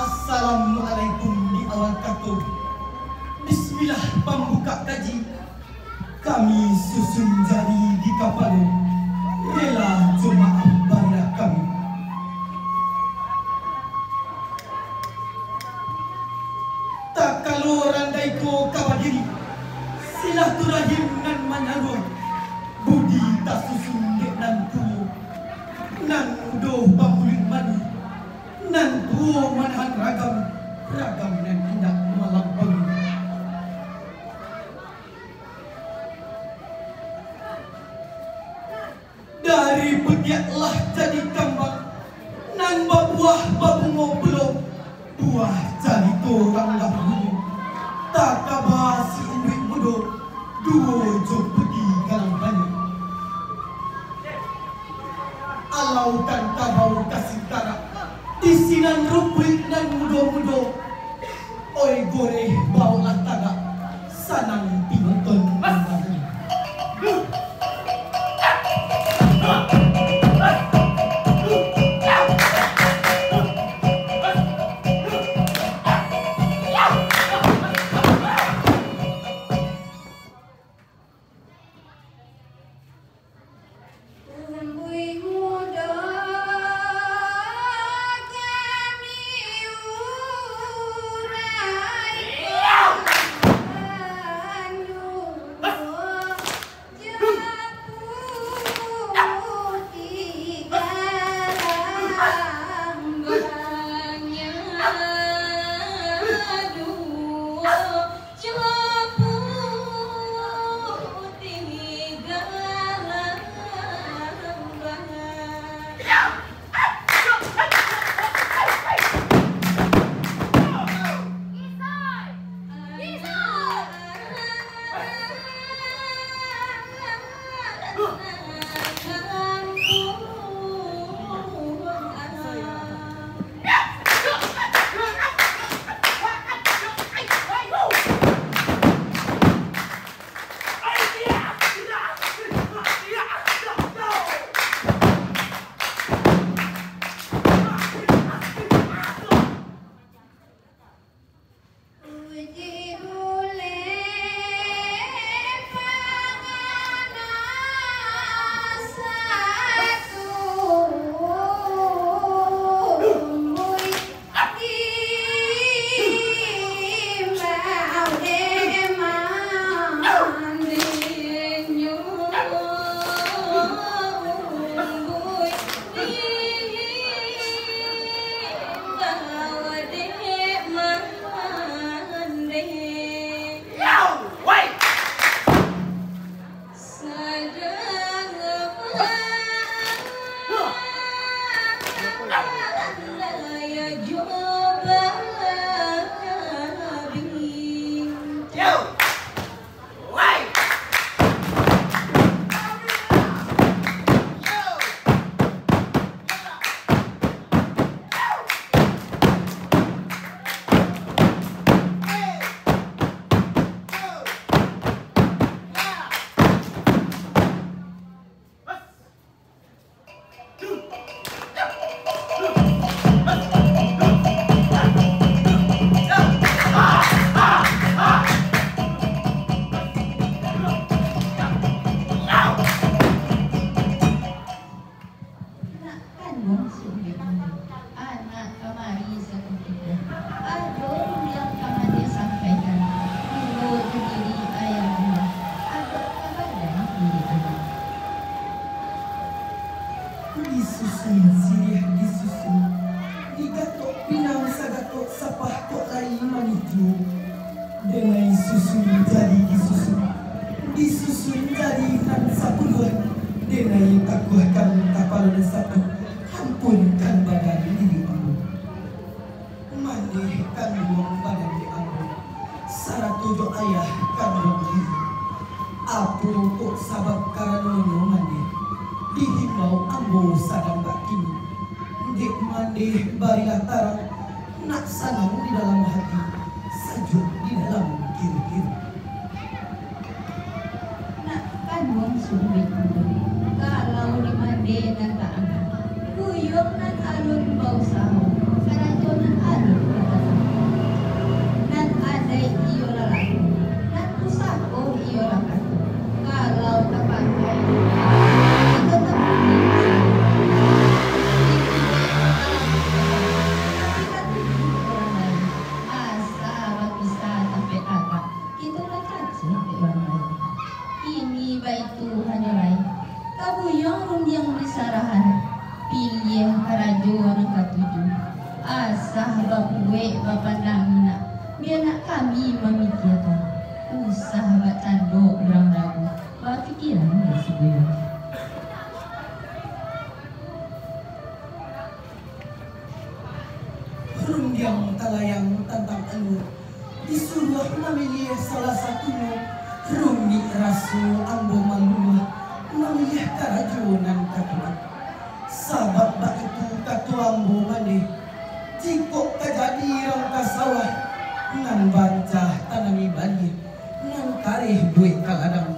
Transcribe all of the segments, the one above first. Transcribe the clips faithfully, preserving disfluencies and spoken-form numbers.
Assalamualaikum di awal kato. Bismillah pambukak kaji. Kami susun jari di kapalo. Rela jo maaf barilah kami. Takalo randai ko ka badiri, silaturahim nan manyaruang, budi tasusun dek nan tuo, nan mudo bamuluik manih, nan tuo manahan ragam, ragam nan indak malampangi. Dari putiak lah jadi kambang, nan babuah babungo pulo, buah carito urang dahulu. Takaba si induik mudo, duo jo peti galang banyak. Alaukan kabau ka singkarak, di sinan rupuik nan mudo-mudo. Oi goreh baoklah tagak, sanang pinonton mamandang. Umbuih mudo kami uraikan dulu, jo putih galang banyak duo. Nak kanduang si Umbek Mudo, anak kamari sakutiko. Ado rundiang ka mandeh sampaikan, duo jo diri ayah buah, ado ka badan diri anak. Disusun siriah disusun, digatok pinang sagatok sapah kok lai manih juo. Denai susun jadi disusun, disusun jadi nan sapuluah, denai takuahkan kapalo nan sapuluah, hampunkan badan diri ambo. Mandeh kanduang badan di ambo, sarato jo ayah kanduang diri. Apo kok sabab karanonyo mandeh, dihimbau ambo sadang bakini. Dek mandeh barilah tarang, nak sanang di dalam hati, sajuak di dalam kiro-kiro. Nak kanduang si Umbek Mudo, kalau di mandeh nan taangah, kuyuang nan alun bausaho, karajo nan alun ka Buyuang rundiang basarahan, piliah karajo nan katuju. Asa babuek bapandang indak, bia nak kami mamikiakan. Usah bacandok urang ragu, bapikiran dek si Buyuang. Rundiang talayang tantang alua, disuruah mamiliah salah satunyo. Rumik raso ambo maluluah mamiliah karajo nan ka tuju. Sabab baitu kato ambo mandeh, jikok ka jadi rang ka sawah, nan bancah tanami baliah, nan kareh buek ka ladang.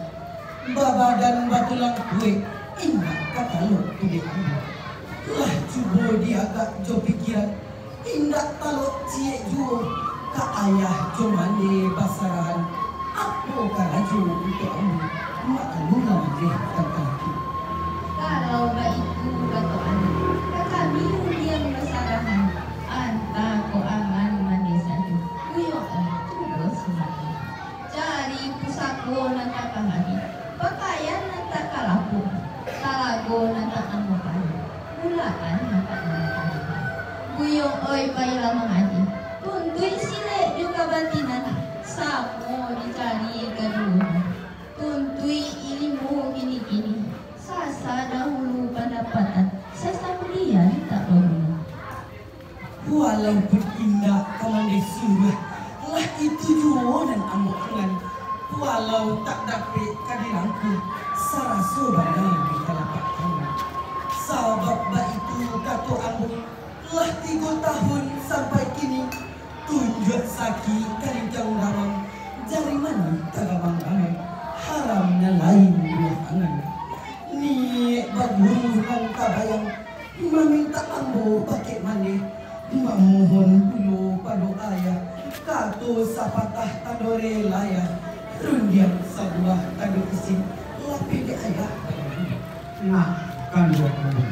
Babadan batulang kuek, indak ka talok tu dek ambo. Lah cubo diagak jo pikiran, indak talok ciek juo, ka ayah jo mande basarahan. Apo karajo untuak ambo, maklumlah mandeh tantang tu. Kalau baitu kato anak, ka kami rundiang basarahan, anta ko aman mande sajo. Buyuang, cubo sumando. Cari pusako nan tak ka habih, pakaian nan tak ka lapuk, talago nan tak ka mupayah, bulaan nan tak ka mupayah. Buyuang oi, pailah mangaji, tuntuik silek jo kabatinan, samo dicari kaduonyo. Tuntuik ilimu kini-kini, sasa dahulu pandapatan, sasa kuliah tak baguno. Walaupun indak ka mandeh suruah, lah itu juo nan ambo angan. Walau tak dapek ka dirangkuah, saraso bana di talapak tangan. Sabab baitu kato ambo, lah tigo tahun sampai kini, tunjuak sakik ka rincang damam, jari manih ka gamang-gamang, haram nan lain buah angan. Niaik baguru nan tabayang, mamintak ambo bakeh mandeh, mamohon pulo pado ayah, kato sapatah tando rela, rundiang sabuah tando isin, lapeh dek ayah. Nah, kanduang ambo,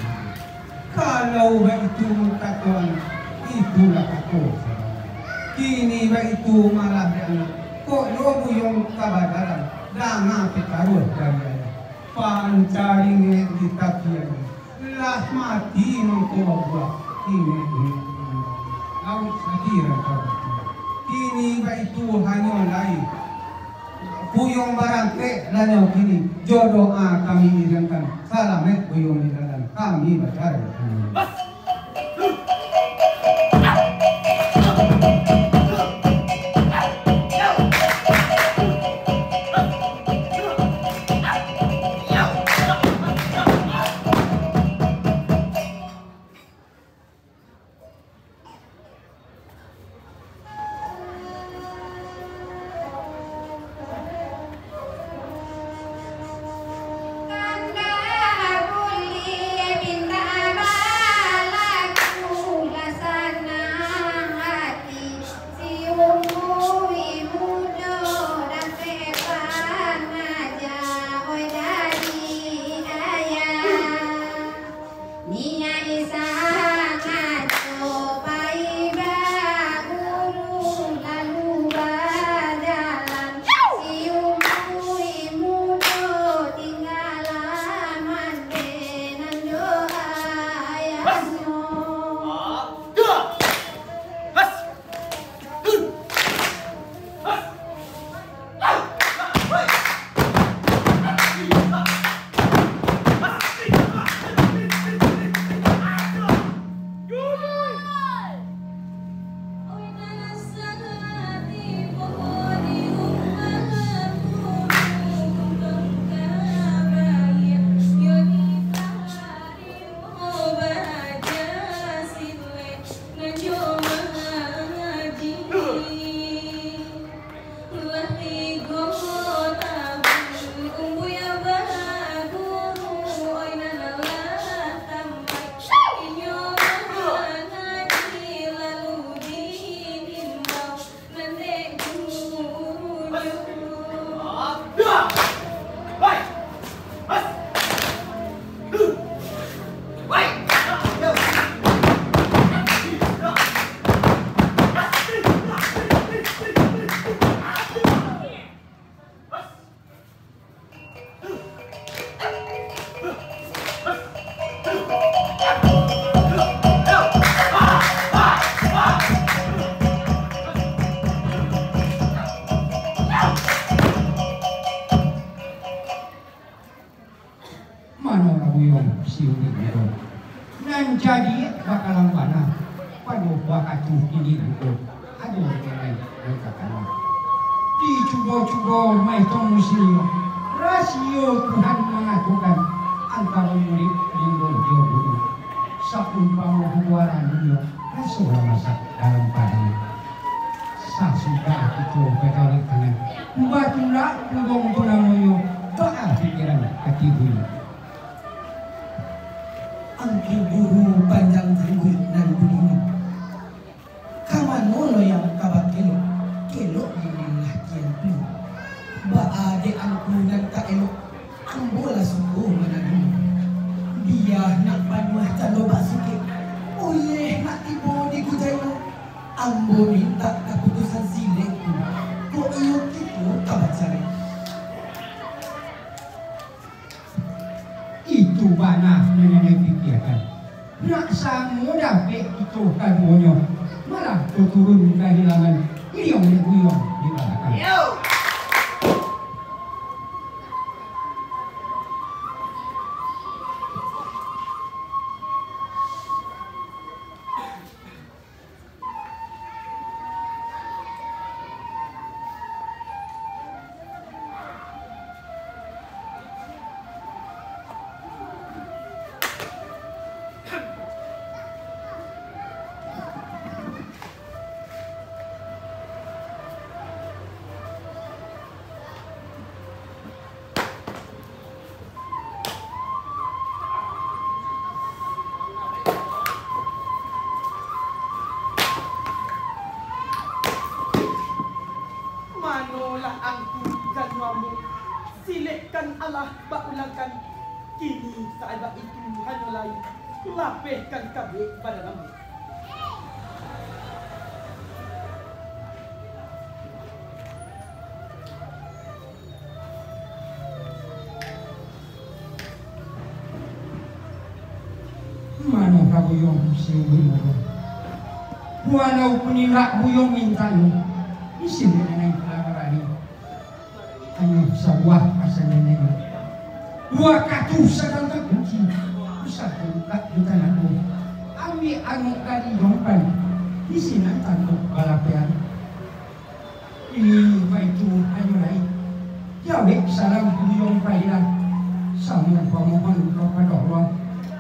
kalau baitu kato anak, itulah kato sabananyo. Kini baitu malah dek anak, kok yo Buyuang ka bajalan, danga pitaruah dari ayah. Panca ringek di tapi aia, lah mati mangko babuah, ringek-ringek di lauik, sadih rantau batua. Kini baitu hanyo lai Buyuang barangkek lanyo kini, jo doa kami iringan, salamaik Buyuang di jalan, kami bacari. si Ulik Mudo. Nan jadi bakalam bana, pado wakatu kini ko, ado nan lain nan takana. Dicubo-cubo maetong musinyo, rasio Tuhan mangatokan antaro murid linggo jo guru. Saumpamo habuaran inyo, raso lah masak dalam paranyo. Sasudah kito bajauah tangan, batulak pulo tu namonyo, baa pikiran ati bunyi. Angku guru panjang jangguik nan budiman, ka mano lo yang ka bakelok, kelok di nan lah kian tu. Baa dek angku nan ka elok, ambo lah suko mananam. Bia nak panuah cando basukik, uleh nak tibo di gujainyo, ambo mintak kaputusan silek tu, kok iyo kito ka bacarai. Itu bana nan inyo pikiakan. Nak samo dapek kito kaduonyo, malah taturun kahilangan iliang dek buyuang di balakang. Manolah angku jan ambo, silek kan alah baulangkan, kini saabak itu hanyo lai lapehkan kabek badan ambo. Mano ka buyuang si Umbun Murung? Walaupun indak buyuang mintanyo, isin dek nan lain lah barani. Hanyo sabuah pasan dek nan lain. Wakatu sadang takunci, pusako bukak di tanah ko. Ambiak angok dari jompan, di sinan tantu balapean. Ih, baitu hanyo lai. Jawek salam buyuang pailah. Samo pamohon kapado Allah,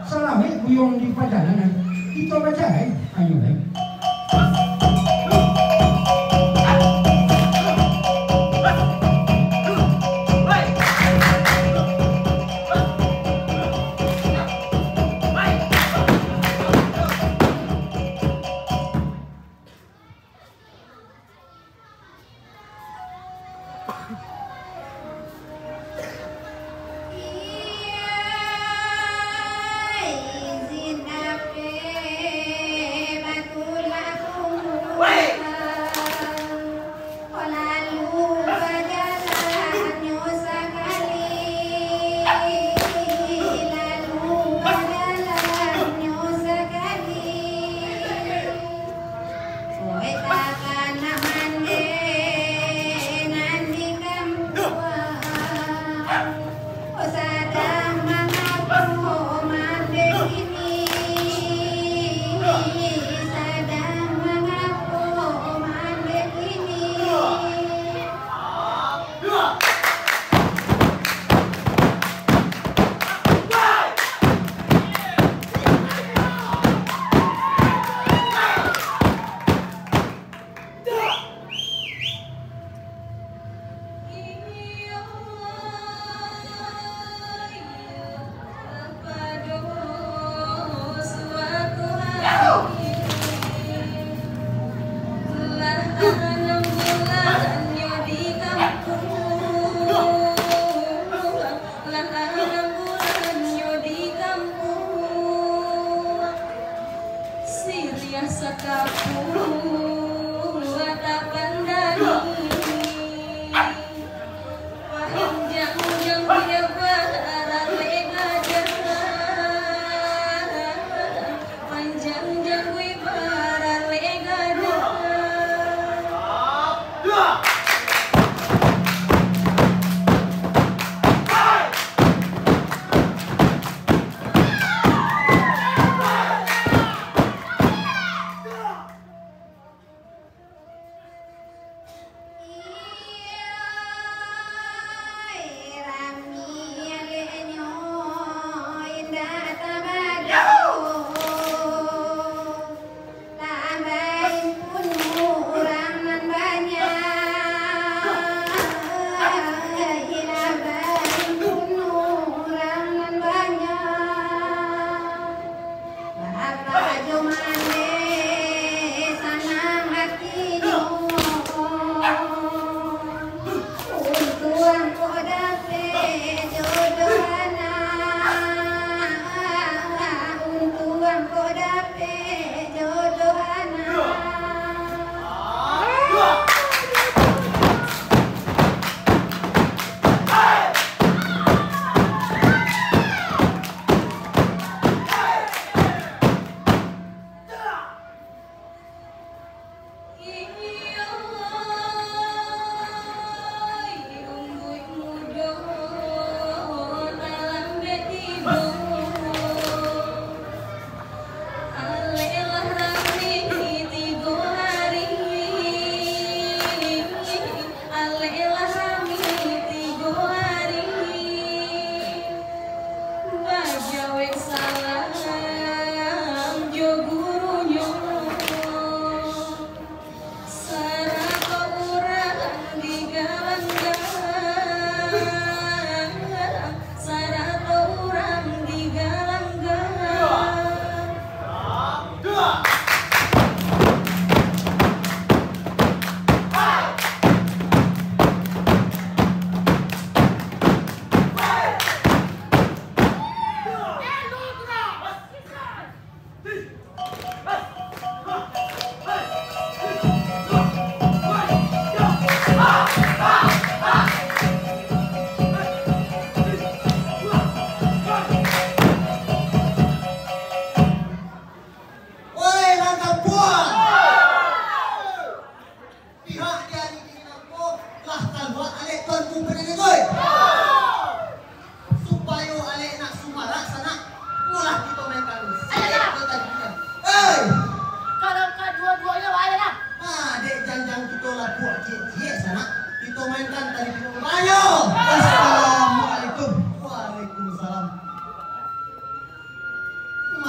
salamaik buyuang di pajalanan. Kito bajalan hanyo lai. Oih, takana mandeh nan di kampuang. Oh, sadang mangapo mandeh kini? Sadang mangapo mandeh kini? Lah anam bulannyo di kampuang, lah anam bulannyo di kampuang, siriah sakapua tapandani. Panjang jangguih baralek gadang, panjang jangguih baralek gadang.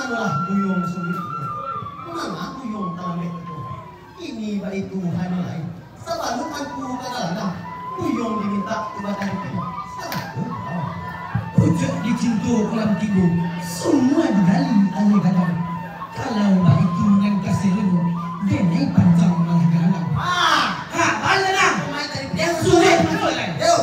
Alah, Buyuang Sulik tu. Manga Buyuang talambek tu? Kini baitu hanyo lai. Sabalun angku ka galangan, Buyuang dimintak ubatan tu. Salah tu kau. Pucuak dicinto ulam tigo, sumua digali aia gadang. Kalau baitu nan kaselonyo, denai pancang malah galangan. Ah! Ha, bana nah. Sudah, sudah. Yo.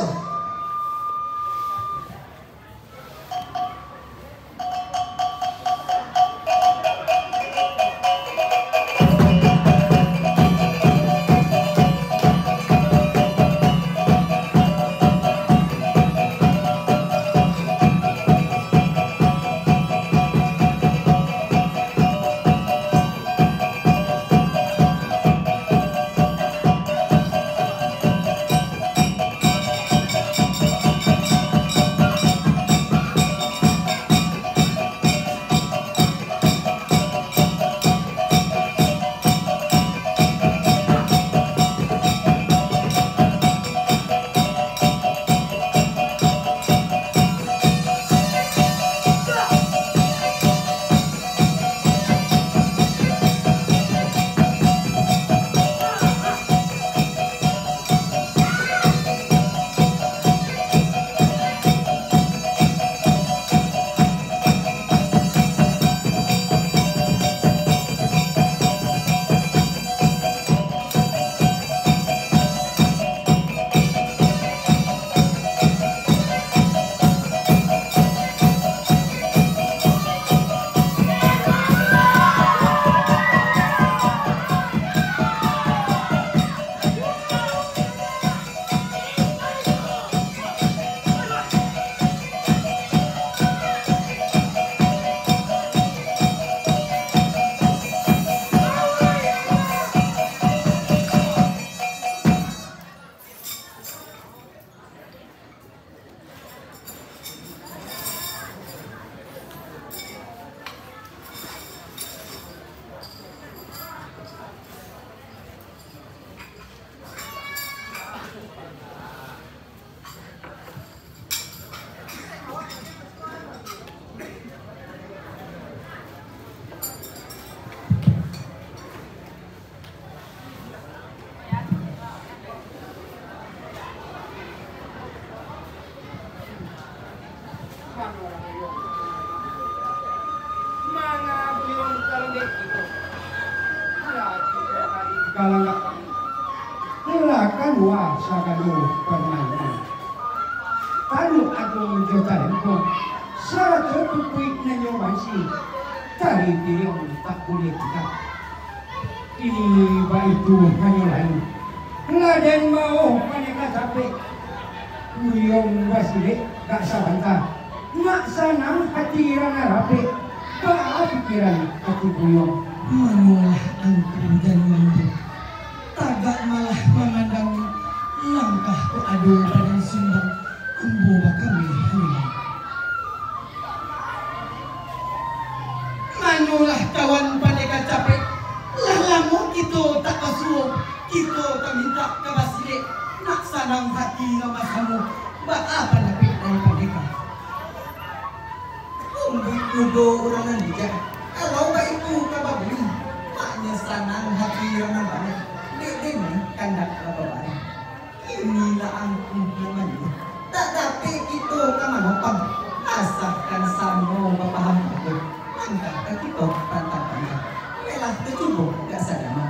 Manga Buyuang talambek tu? Alah, tibo ari galangan. Lah kalua sagalo pamainan. Talun agung jo talempong, sarato tupuik nan nyo bansi, tari piriang tak buliah tingga. Kini baitu hanyo lai, lah den baok pandeka capek. Buyuang basilek gak sabanta, nak sanang hati rang rapek. Baa pikiran hati Buyuang? Manolah angku jan mambu, tagak malah mamandangi, langkah kok ado padan sumbang, ambo bakami hanyo lai. Manolah kawan pandeka capek, lah lamo kito tak basuo, kito ka mintak ka basilek, nak sanang hati nan basamo, baa pandapek dari pandeka? Umbuik mudo urang nan bijak, kalau baitu ka babunyi, maknyo sanang hati urang nan banyak, dek den kandak lah babarang. Inilah angku namanya. Tak dapek kito ka manopang. Asakan samo bapaham batua, langkah ka kito pantang-pantang. Melah tacubo gak sadama.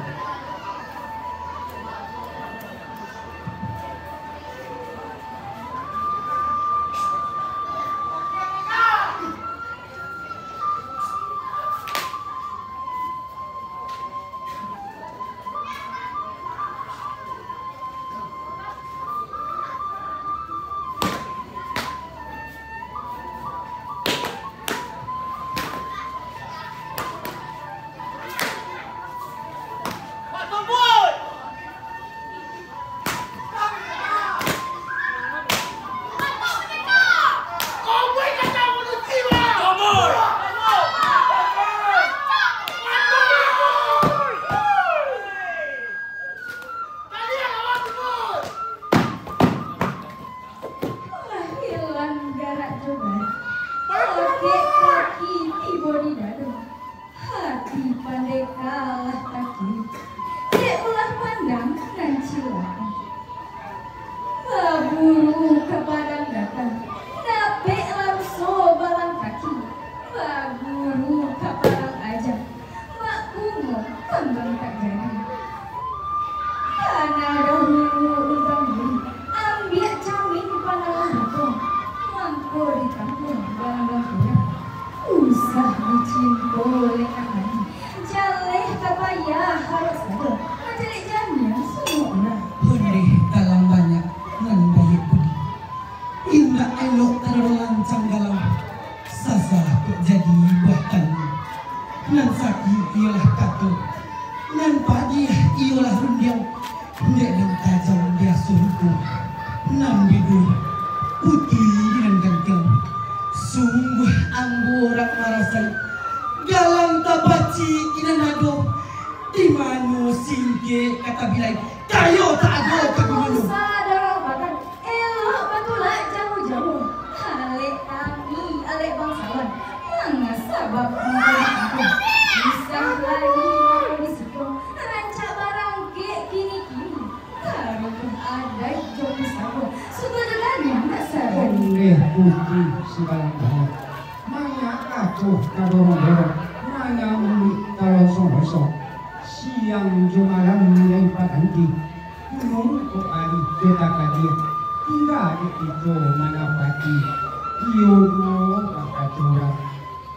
Tambang tak jadi. Tanah dahulu untang diri, ambiak camin panalan bukong, mangko ditangkuang dalam bangkuang. Usah dicimpo lengah lagi, jaleh tapayah harok sado, mancaliak janiah samua urang. Ondeh dalam banyak nan baiak budi. Indak elok tadorong lancang galang, sasah kok jadi buah taniang. Nan sakik iyolah kato, nan padiah iyolah rundiang, dek nan tajam biaso luko, nan biduih putuih nan gantiang. Sungguah ambo urang marasai, galang tapacik nan ado, di mano singkek ka tabilai, kayo tak ado ka gunonyo. Sadaro bakan. Elok batulak jauah-jauah. Alek kami, alek bangsawan, manga sabab manggaleh angku? Usah lai mako di siko, rancak barangkek kini-kini. Taruih adaik jo pusako, sudah jadanya nak sadari. Ondeh putuih si balangkah, manga kato tadorong-dorong, manga muluik talosong-losong, siang jo malam mulai baganti. Gunung kok ari jo takadia, tingga dek kito manapati. Iyo juo bakato urang,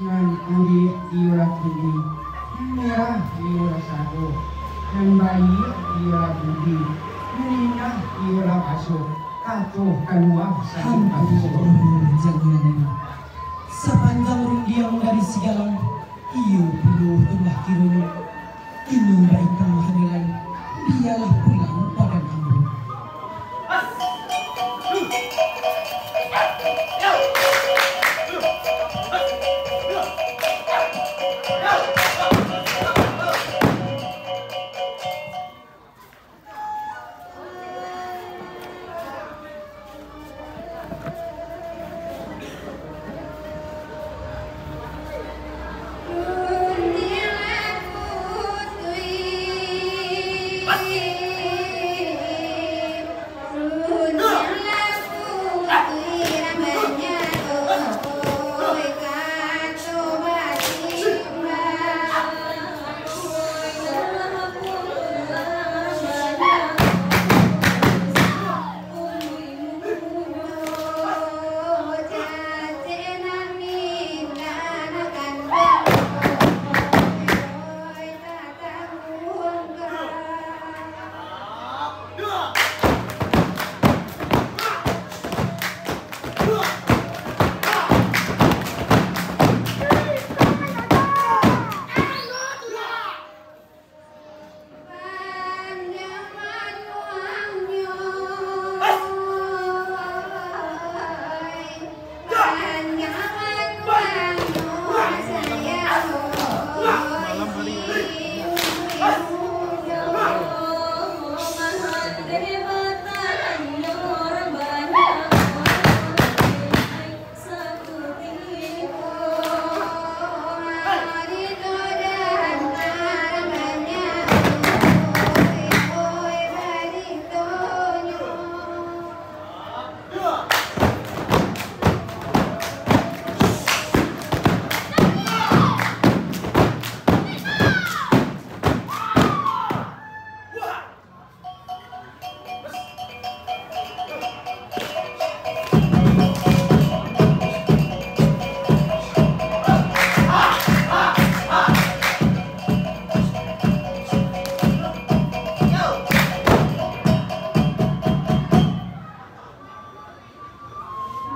nan kulik iyolah kulik, merah iyolah sago, nan baiak iyolah budi, nan indah iyolah baso, kato kalua sakik baso. Ampun, jangan. Sapanjang rundiang dari si galang, iyo pulo tu lah kironyo. Kini baitu hanyo lai, bialah pulang badan ambo.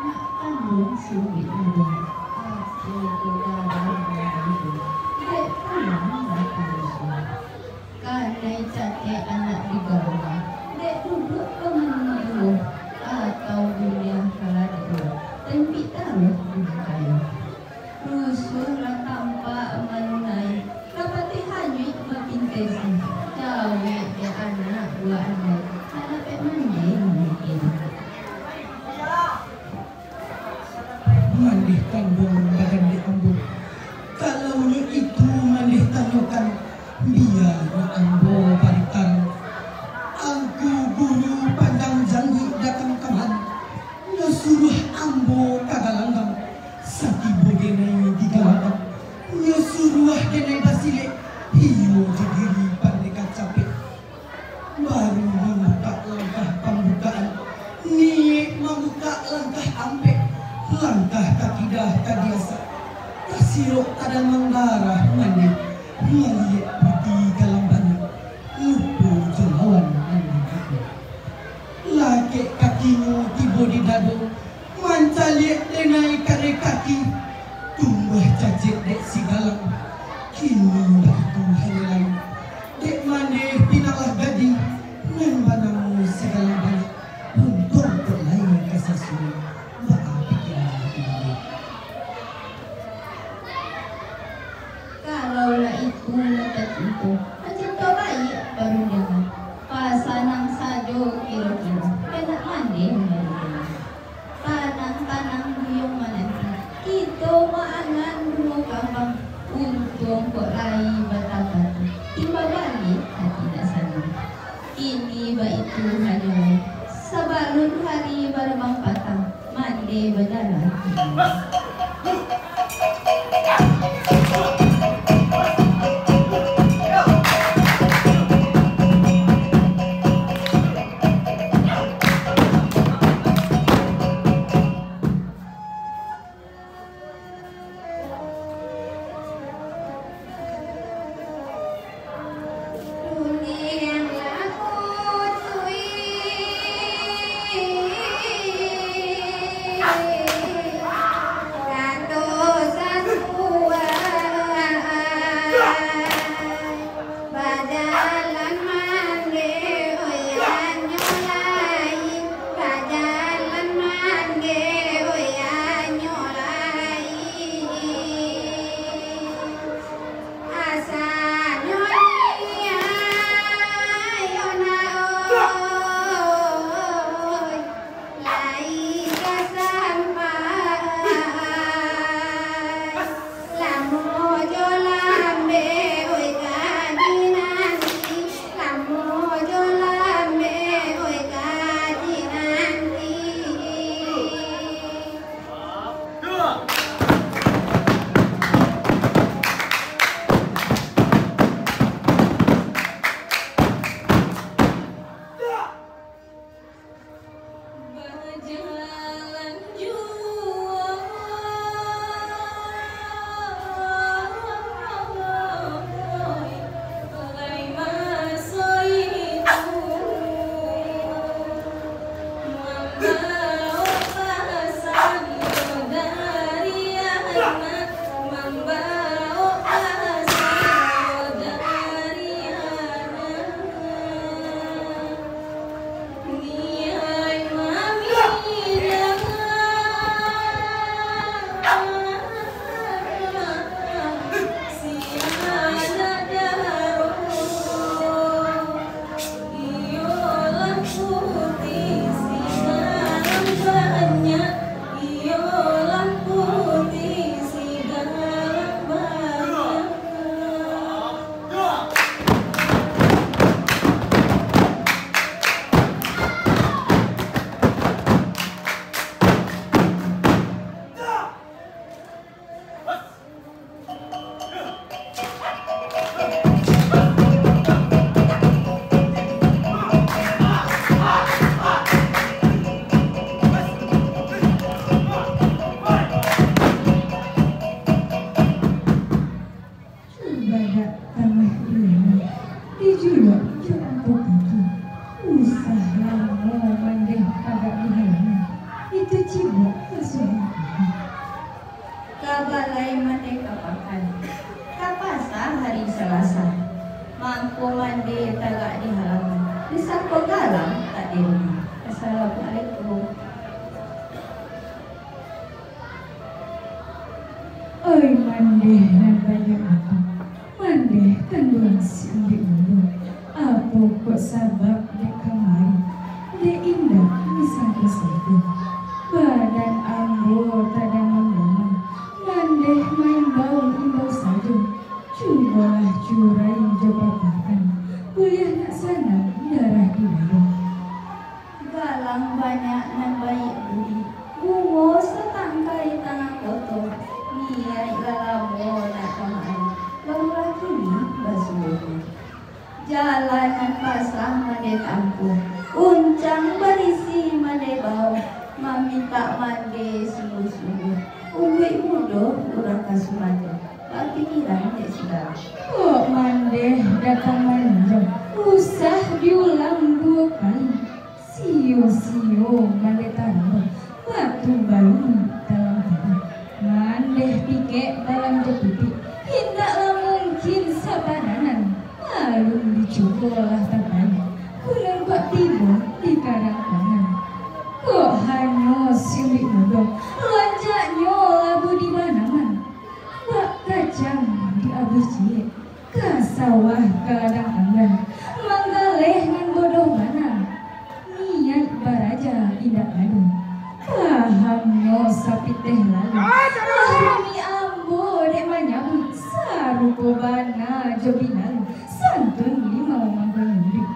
Nak tanun suruik mudo, tapi tu gadang nan iduik, dek pulang baka rusuah. Kanai catek anak digabah, dek duduak bamanu duo, atau dunia kaladek duo, tempik taruih di kayu. Rusuah lah tampak manunai, lah patih hanyuik bapintai sih, cawek dek anak buah andai, nak dapek mandeh mungkin. Mandeh tanduang badan dek ambo. Kalau nyo itu mandeh tanyokan, biar nyo ambo barikan. Angku guru panjang jangguik datang kamari. Nyo suruah ambo ka galanggang. Satibo denai di galanggang, nyo suruah denai basilek, iyo jo diri Sirok tadamang darah mandi, maliek padi galang banyak, lupo jo lawan nan manggapo. Lakek kakinyo tibo di dado, mancaliak denai kareh kaki, tumbuah cacek dek si galang. Kini baitu hanyo lai, dek mandeh pinanglah gadih, nan banamo si galang banyak, untuang kok lai ka sasuai, baa pikiran kini. Kalau lah itu lah tacinto, tacinto baiak barundiangan. Pasanang sajo kiro-kiro, handak mandeh barundiangan. Tanang-tanang buyuang mananti, kito maangan bungo kambang. Untuang kok lai batapati, timba baliak hati nak sanang. Kini baitu hanyo lai, sabalun hari barabang patang, mandeh bajalan. Bajalan mandeh, oi, anyo lai. Bajalan mandeh, oi, anyo lai. Asanyo lai, ayo nak, oi. Lai ka sampai, lamo jo lambek, oi, ka dinanti. Lamo jo lambek, oi, ka dinanti. Bajalan juo lai maso itu, mambaok pasan dari anak, mambaok pasan dari anak. Cubadak tangah rima, dijuluak jo angku kaki. Usah lamo mandeh agak di halaman, itu cibok pasuruah kaki. Ka balai mandeh ka pakan, ka pasa hari Salasa. Mangko mandeh tagak di halaman, disangko galang tak di rumah. Assalamualaikum. Oi mandeh nan banyak ato, mandeh tanduang si imbik mudo. Apo kok sabab dek kamari, dek indak misangko saiko. Badan ambo tadamam-damam, mandeh maimbau-imbau sajo. Cubolah curai jo papakan, buliah nak sanang darah di dado. Galang banyak nan baiak budi, bungo satangkai tangah koto, niaik lah lamo nak kamari, barulah kini basuo. Jalan nan pasah mandeh tampuah, uncang barisi mandeh bao, mamintak mandeh sungguah-sungguah, umbuik mudo urang Sumanjo, bapikiran dek sudaro. Kok mandeh datang manunjuang, usah diulang duo kali. Sio-sio mandeh tararo, batu balun dalam tanah. Mandeh pikek dalam jo pipik, indaklah mungkin sapadanan. Alun dicubo lah tapayo, kunun kok tibo di karang pangan. Kok hanyo siumbik mudo, lanjaknyo labu di banaman. Bak kacang di abuih ciek, ka sawah ka ladang anggan, manggaleh nan bodoh bana. Niaik baraja indak ado, pahamnyo sapiteh lalu. Lah rumi ambo dek manyabuik, sarupo bana jo binalu, santun limau mangko nunduik.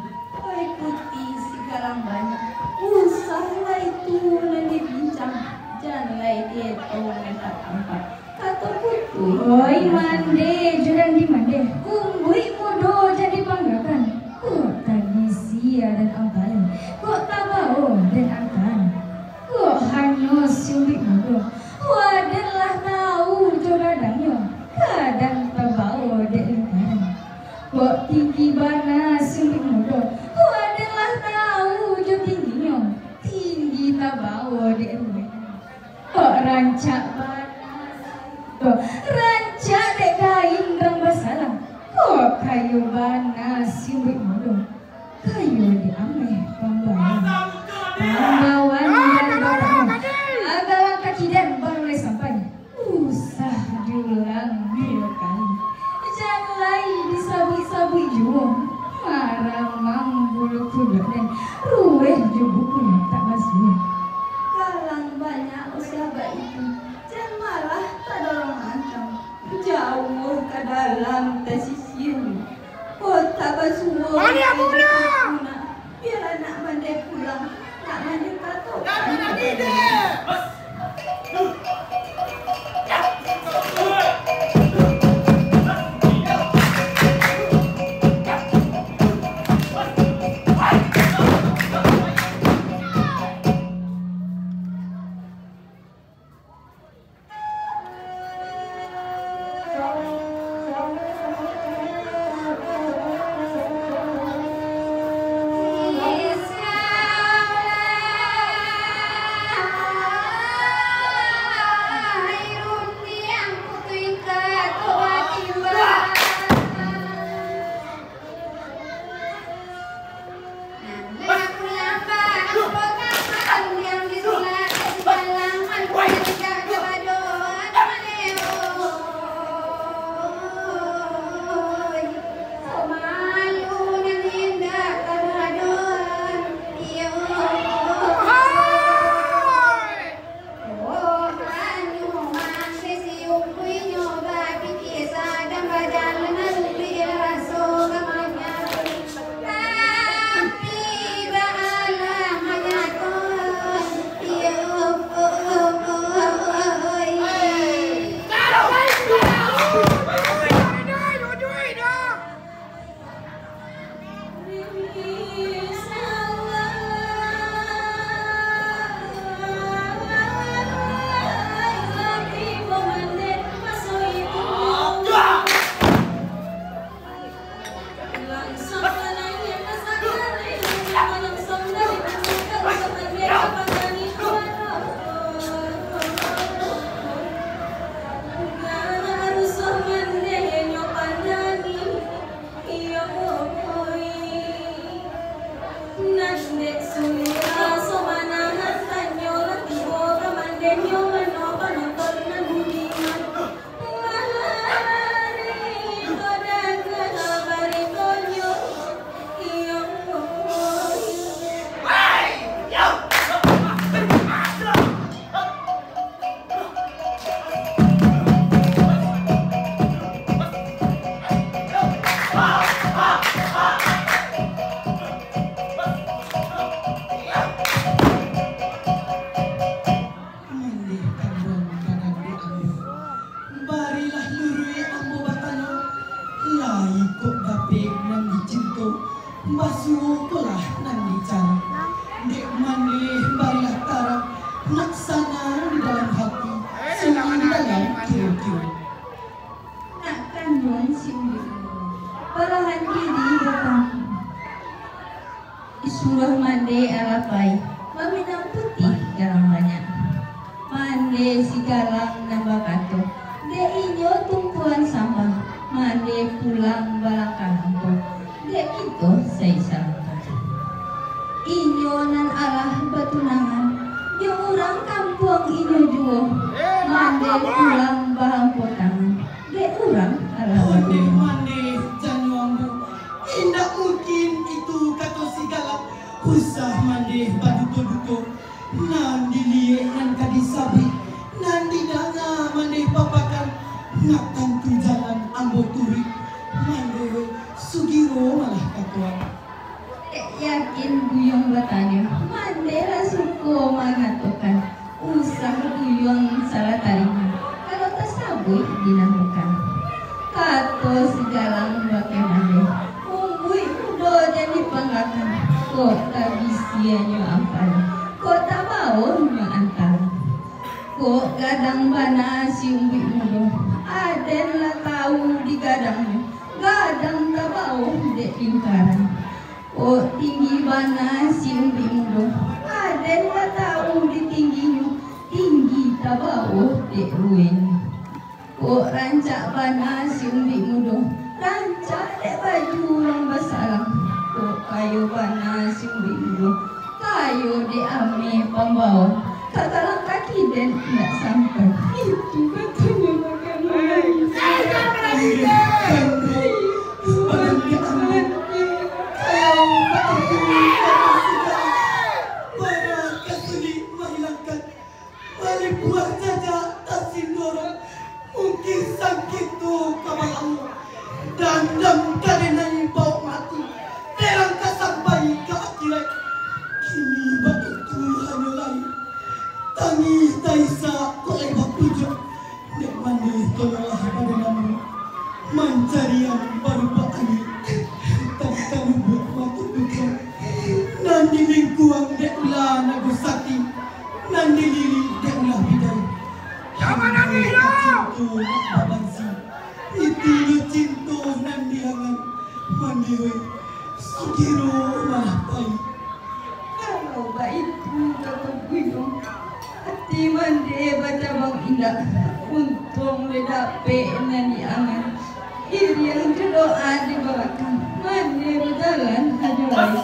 Oi putih sigalang banyak, usahlah itu nan dibincang, jan lai dietong nan tatampak. Kato putuih. Oi mandeh jo nan dimandeh, umbuik mudo jan dipanggakan. Kok tagisi adan ampalai, kok tabao den angkan. Kok hanyo siumbik mudo, waden lah tau jo gadannyo, gadang tabao dek lingkaran. Kok tinggi bana siumbik mudo, waden lah tau jo tingginyo, tinggi tabao dek ruweknyo. Kok rancak bana, kok rancak dek kain rang basalang. Kok kayo bana siumbik mudo, kayo dek ameh pambawaan. Pambawaan dari bapak, agalang kaki den baru lai sampai. Usah diulang duo kali. Jan lai disabuik-sabuik juo, maramang bulu kudok den, ruweh jo buku nan tak basuo. Galang banyak usah baitu, jan malah tadorong antang, jauah ka dalam tasisian. Kok tak basuo, bialah nak mandeh pulang, nak mandeh kato. Oh, hanyo mande siumpuinyo bapikia, sadang bajalan alun raso ka manyato. Tapi baalah manyato, iyo, oh, oh, oh, oh, oh. Iyo, oi. Nan dek sulik raso manahan, tanyolah tibo ka mandenyo, mano panonton nan budiman. Mari ko danga baritonyo. Iyo, oi. Mandeh kaduang badan dek ambo. Barilah luruih ambo batanyo, lai kok dapek nan dicinto, basuo kolah nan dicari. Dek mandeh barilah tarang, nak sanang di dalam hati, sunyi di dalam kiro-kiro. Tuan si Umbi Mudong, balahan kiri batangku. Suruah mande alah pai, baminang putiah galang banyak. Mande si galang nan bakato, dek inyo tumpuan sambah, mande pulang balangkah ampo, dek kito sai salangkah. Inyo nan alah batunangan, jo urang kampuang inyo juo, mande pulang bahampo tangan. Dek urang alah. Ondeh mandeh janyo ambo, indak mungkin itu, kato si galang. Usah mandeh baduto-duto, nan diliek nan ka disabuik, nan didanga mandeh papakan, nak tantu jalan ambo turuik. Mandeh sugiro malah kato. Dek yakin buyuang batanyo, mande lah suko mangatokan, usah buyuang salah tarimo, kalau tasabuik dinamokan. Kato si galang bakeh mande, umbuik mudo jan dipanggakan, kok tabisianyo ampalo, kok tabaonyo antalo. Kok gadang bana si umbuik mudo, aden lah tau di gadangnyo, gadang tabao dek lingkaran. Kok tinggi bana si umbuik mudo, aden lah tau di tingginyo, tinggi tabao dek ruenyo. Kok rancak bana si umbuik mudo, rancak dek baju urang basalang. Kok kayo bana si umbuik mudo, kayo dek ameh pambao, ka galang kaki den indak sampai. Itu katonyo bakeh mande. Malipuah jajak tasindorong, mungkin sangkito ka balawo, dandam ka denai baok mati, terang ka sampai ka akhirat. Kini baitu hanyo lai, tangih taisak kok lai bapujuak. Dek mande tolonglah pado namo, mancarian parupak angin, tadi talubuak mata kujang, nan dilingkuang dek ulah nago sati, nan dililik dek ulah bidai. Jangan nangih, yo! Cinto nak babansi, itu nyo cinto nan diangan, mande weh, sugiro malah pai. Kalau baitu kato buyuang, ati mande bacabang indak, untuang dek dapek nan diangan. Iriang jo doa di balakang, mande bajalan hajo lai.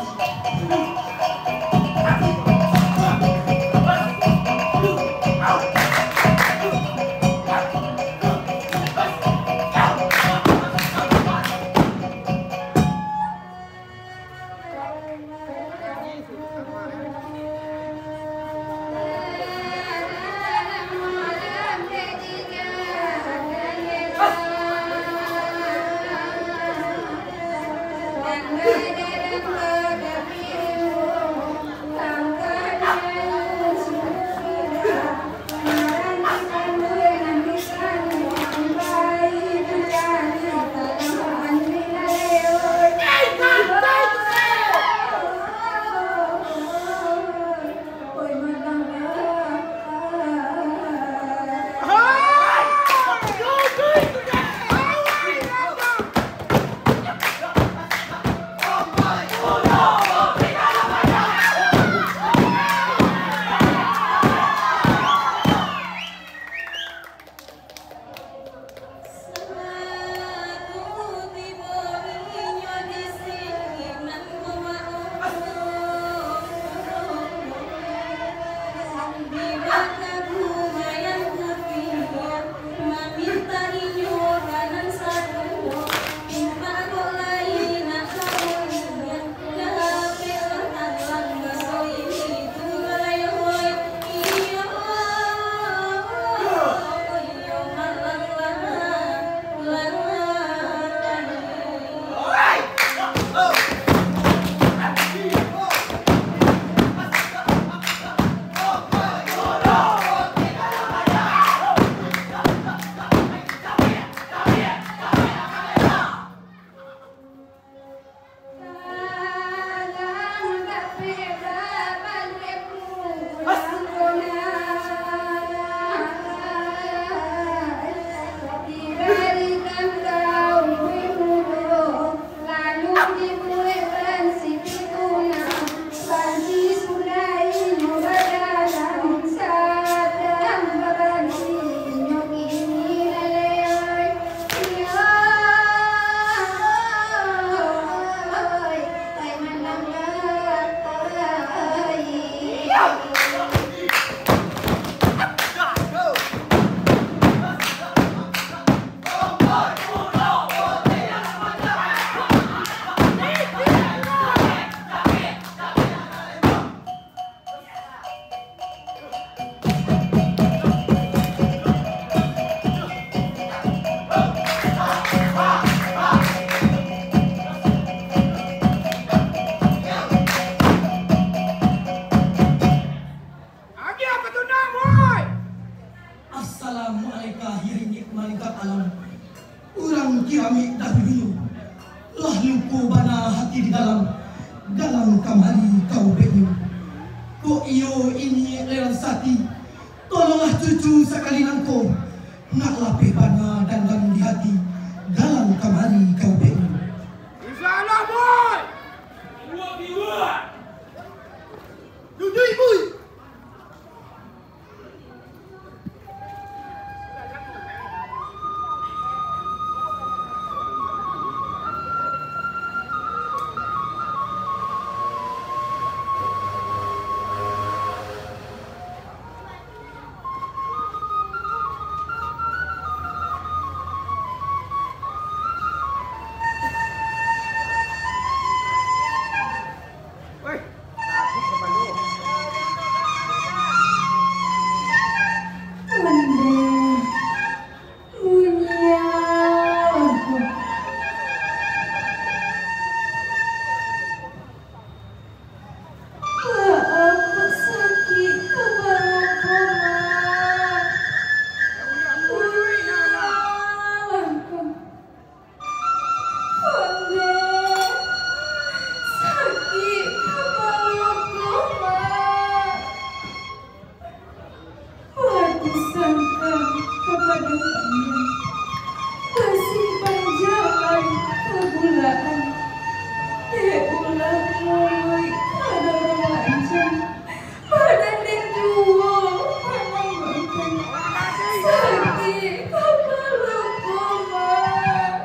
Kami dahulu, lah luko bana hati di dalam, dalam kamari ka ubeknyo. Kok iyo ini lelang sati, tolonglah cucu sakali nangko, nak lapeh bana dandam di hati, dalam kamari ka ubeknyo. Insya Allah, boy! Iwak, iwak! Duduk, boy! Maaf, kok sakik kapalo ko, Mak. Ulah ko. Ondeh, sakik kapalo ko, Mak. Lah disangka kapado kami, basimpan jalan kabulaan. Dek ulah muluik kadorong lancang, badan den juo manang bangkai. Sakik kapalo ko, Mak.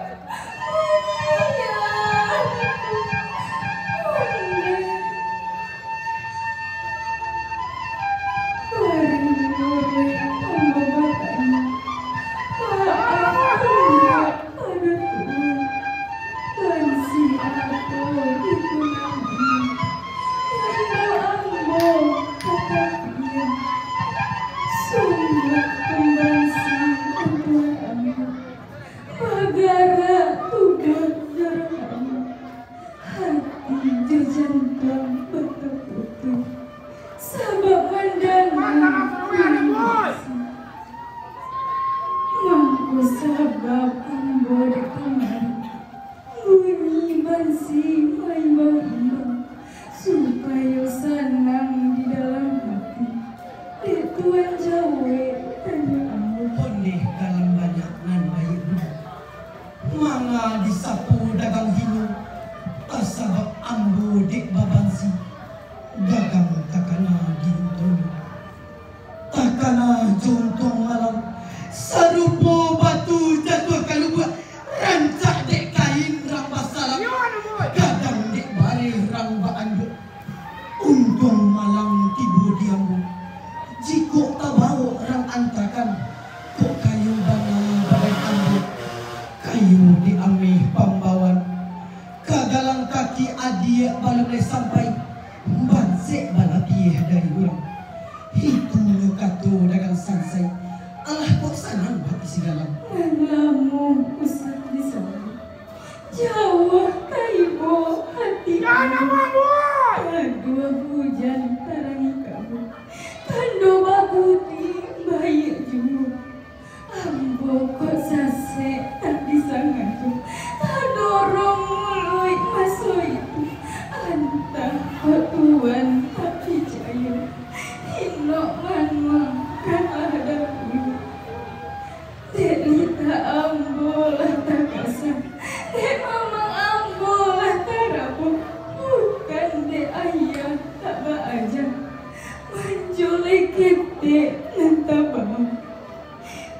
Bagarak tubuah jo rohani, hati jo jantuang batakutu, sabab mandanga bunyi bansi. Mangko sabab ambo dek kamari, bunyi bansi maimbau-imbau, supayo sanang di dalam hati, dek Tuan jawek tanyo ambo. Ondeh dalam banyak nan baiak budi, manga disapo dagang hino, tasabab ambo dek babansi, dagang takana di untong. Takana jo untuang malang, sarupo batu jatuah ka lubuak, rancak dek kain rang basalam, gadang dek bareh rang baanduak. Untuang malang tibo di ambo, jikok tabawok rang antakan, kok kayo bana badan ambo, kayo dek ameh pambawaan. Ka galang kaki adiak balun lai sampai, bansek balabiah dari urang. Itu nyo kato dagang sansai, alah kok sanang hati si galang. Nan lamo usah disambung, jauah taibo hati. Aduah hujan tarangi kabun, tando babudi baiak juo. Ambo kok sasek tak disangajo, tadorong muluik maso itu. Antah kok Tuan tak picayo, inok manuang kalah dahulu. Dek litak ambo lah takasa, dek mamang ambo lah tarabok, bukan dek ayah tak baaja, manjulai ketek nan tabawok.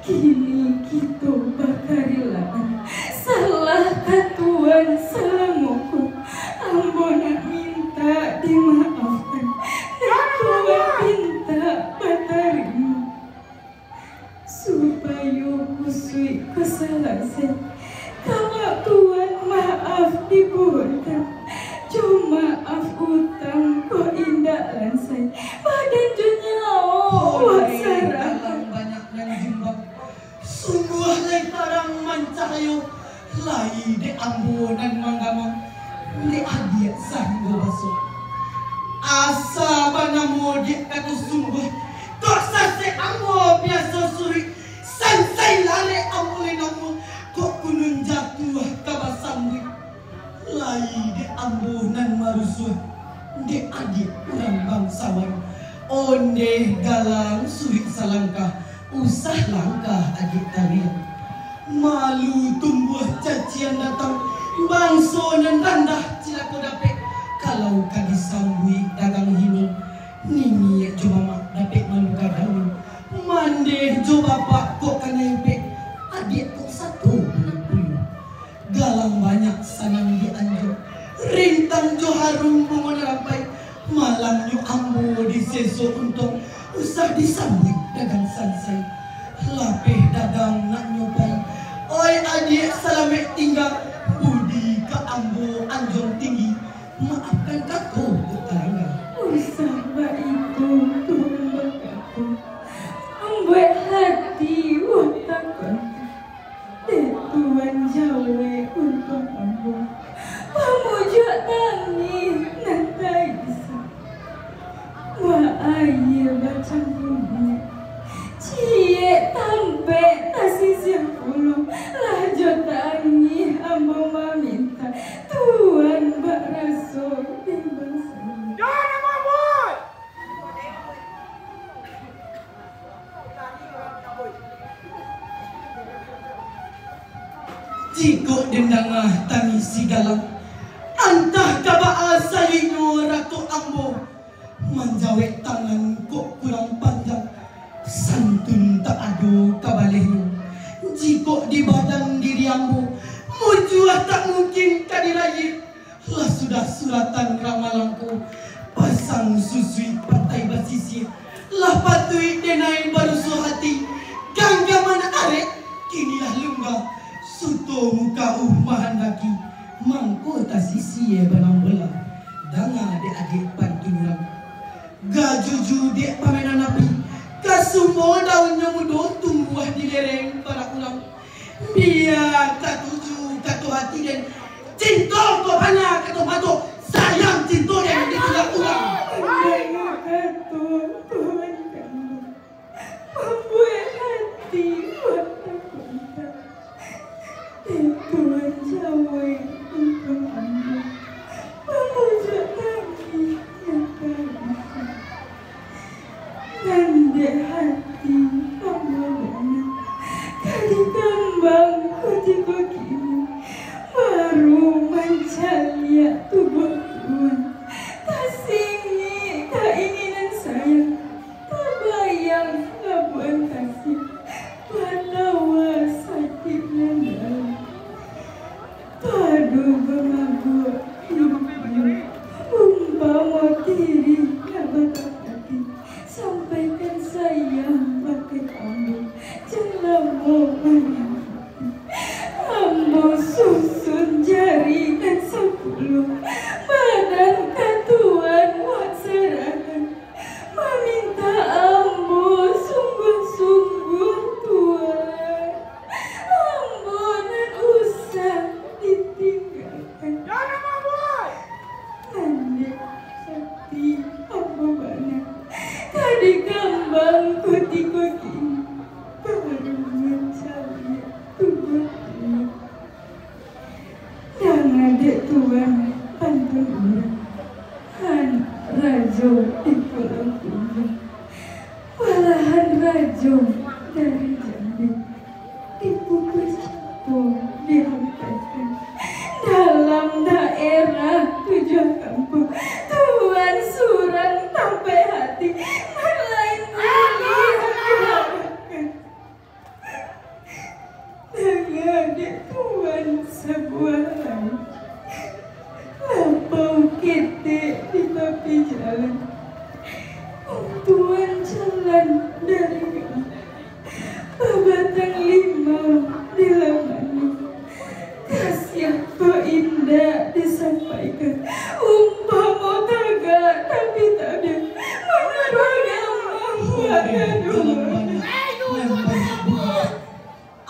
Kini kito bakarilaan, salah ka Tuan salamo ko. Ambo nak mintak dimaafkan, dek Tuan pintak batarimo. Supayo kusuik ko salasai, kalau Tuan maaf dibuekkan, jo maaf utang ko indak lansai, badan jo nyawo wak sarahkan. Dalam banyak nan jimbang, sungguah lai tarang mancahayo, lai dek ambo nan manggamang, dek adiak sainggo baso. Asa banamo dek kato sungguah, kok sasek ambo biaso suruik, sansai larek ambo lai namo, kok kunun jatuah ka basambuik. Lai dek ambo nan marusuah, dek adiak urang bangsawan. Ondeh galang suruik salangkah, usah langkah adiak tariang. Malu tumbuah cacian datang, bangso nan randah cilako dapek. Kalau ka disambuik dagang hino, niniak jo mamak dapek manuka daun. Mandeh jo bapak kok kanai epek, adiak kok sato bulan puluah. Galang banyak sanang dianjua, rintang jo harum bungo nan rampai. Malamnyo ambo diseso untuang, usah disambuik dagang sansai. Lapeh dagang nak nyo pai, oi adiak salamaik tingga, budi ka ambo anjuang tinggi, maafkan kako kok talangga. Usah baitu, Tuan bakato, mambuek hati wah takuak. Dek Tuan jawek untuang ambo, pamujuak tangih nan taisa. Baaia bacampua minyak, ciek tampek tasisiah pulo. Lah jo tangih ambo mamintak, Tuan bak raso dek bangsa. Jikok den danga tangih si Galang, antah ka baa salingo rakok ambo. Manjawek tangan kok kurang panjang, santun tak ado kabalehnyo. Jikok di badan diri ambo, mujuah tak mungkin ka dirayik. Lah sudah suratan ramalan ko, pasang susuik pantai basisiah, lah patuik denai barusuah hati, ganggaman arek kini lah lunggah, suto muka uh mahandaki, mangko tasisia banambola. Danga dek adiak pantun urang, gajuju dek pamainan api, kasumo daunnyo mudo tumbuah di lereng parak urang. Bia katuju kato hati den, cinto ko bana kato mato, sayang cinto den ditulak urang. Andai kato Tuan kandung, mambuek hati wak takuak. Dek Tuan jawek untuang ambo, pamujuak tangih nan taisa. Nan dek hati ambo bana, ka dikambang kutiko kini, baru mancaliak tubuah Tuan, tasingik kainginan sayang, tabayang labuahan kasih, batawa sakik nan dalam. Pado bamabuak iduik, umpamo tirih nan batapati, sampaikan sayang bakeh ambo, jan lamo mananti. Ambo susun jari nan sapuluah, badan ka Tuan wak sarahan. Mamintak ambo sungguah-sungguah, Tuan. Ambo nan usah ditinggakan. Nan dek hati ambo bana, ka dikambang kutiko kini, baru mancaliak tubuah Tuan. Danga dek Tuan pantun urang, han rajo di Pulau Tunjang, walahan rajo dari Jambi, dipukua sapo dihampaikan. Dalam daerah tujuah kampuang, Tuan surang tampek hati, nan lain buliah diharapkan. Danga dek Tuan sabuah lai, lapau ketek di tapi jalan. Tuan jalan dari Galang, babatang limau di Lamani. Kasiah kok indak disampaikan, umpamo tagak tapi tak ada, mangapa gamang wak gaduah.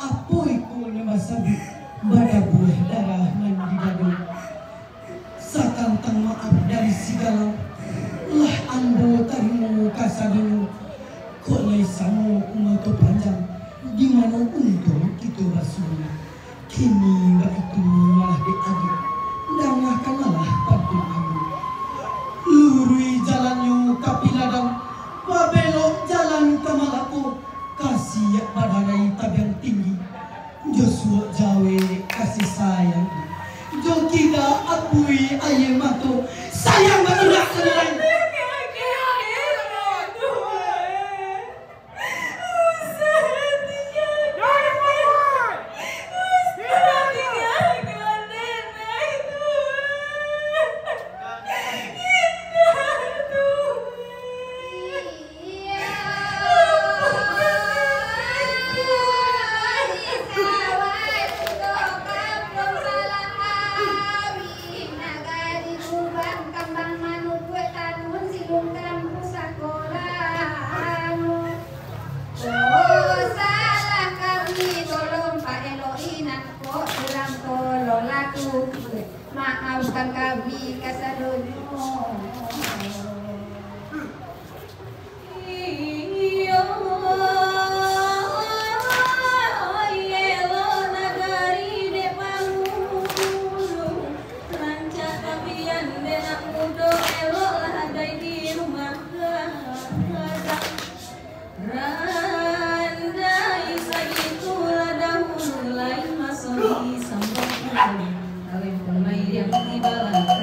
Apo iko nan basabuik badabuah darah nan di dado? Satantang maaf dari si Galang, lah ambo tarimo kasadonyo. Kok lai samo umua tu panjang, di mano untuang kito basuo? Kini Laku, maafkan kami kasadonyo. Iyo, elok nagari dek pangulu, rancak tapian dek nak mudo, eloklah adai di rumah gadang. Randai sagitu lah dahulu, lain maso di sambah. Kawin pun mairiang tibalah.